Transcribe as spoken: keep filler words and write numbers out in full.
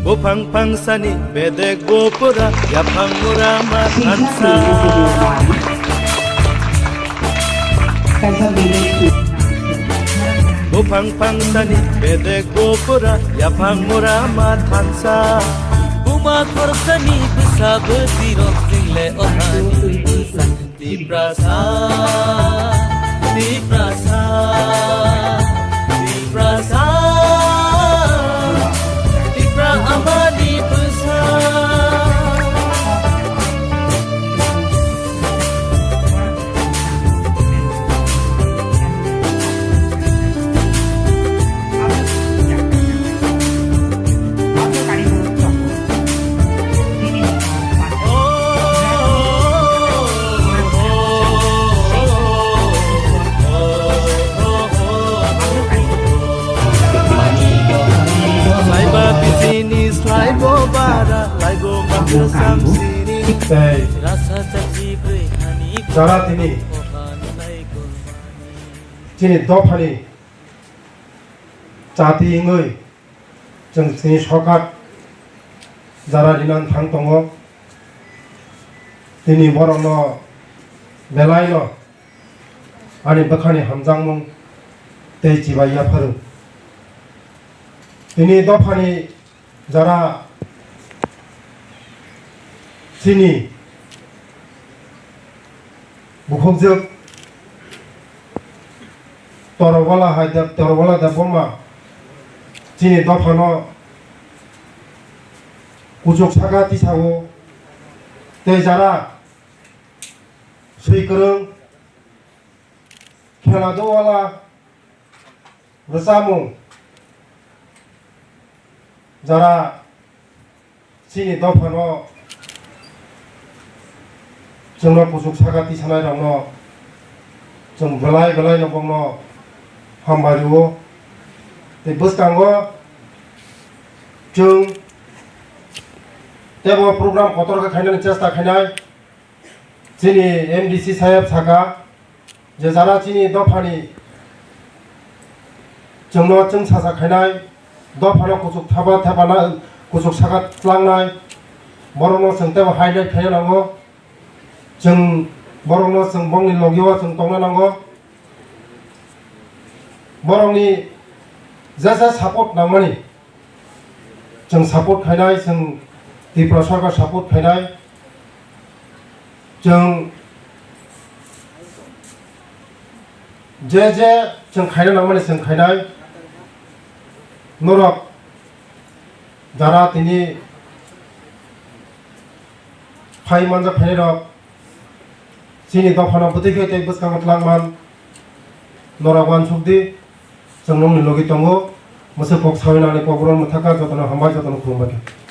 Buphang phangsani bedek gopura, yaphang mura ma thansa. Buphang phangsani bedek gopura, yaphang mura ma thansa. Buma khorokthani bwsa bwtwi rok jingle o hani bwsa. Tiprasa, Tiprasa, Tiprasa, Tipra amani bwsa. Slaiba bisini slaibo bara, laibo makhasam sini. Tei rasa chachi brwi hani jara tini chini dophani chati wngwi chwng chini sokat jara rinani thang tongo. Tini borokno belaino ani bwkhani hamjakmung tei chibai yapharo. Tini dophani jara chini bukhukjwk Torobala hai Deb-, Torobala Debbarma chini dophano kuchuk saka tisao tei jara swi kwrwng khela dowala rwchapmung jara chini dophano chwngno kuchuk saka tisanai rokno chwng belai belai no bokno hambai rwo. Tei bwskango chwng tebo program kotor khe khainani chesta khainai. Chini M D C saheb saka je jara chini dophani chwngno chwng sacha khainai, dophano kuchuk thapa thapana, kuchuk saka tlangnai, borokno chwng tebo highlight khaina nango. Chwng borokno chwng bongni logio chwng tongna nango. Borokni jesa support nangmani, chwng support khainai, chwng Tripura Sarkar support khainai, chwng je je chwng khaina nangmani chwng khainai. Norok jara tini phai manjak phainairok, chini dophano bwtwi khe tei bwskango twlangman norok uansuk di, chwng nokni logi tongo. Mwswk kok sawi nani kokborok mwthakha, jotono hambai, jotono khulumbai khe.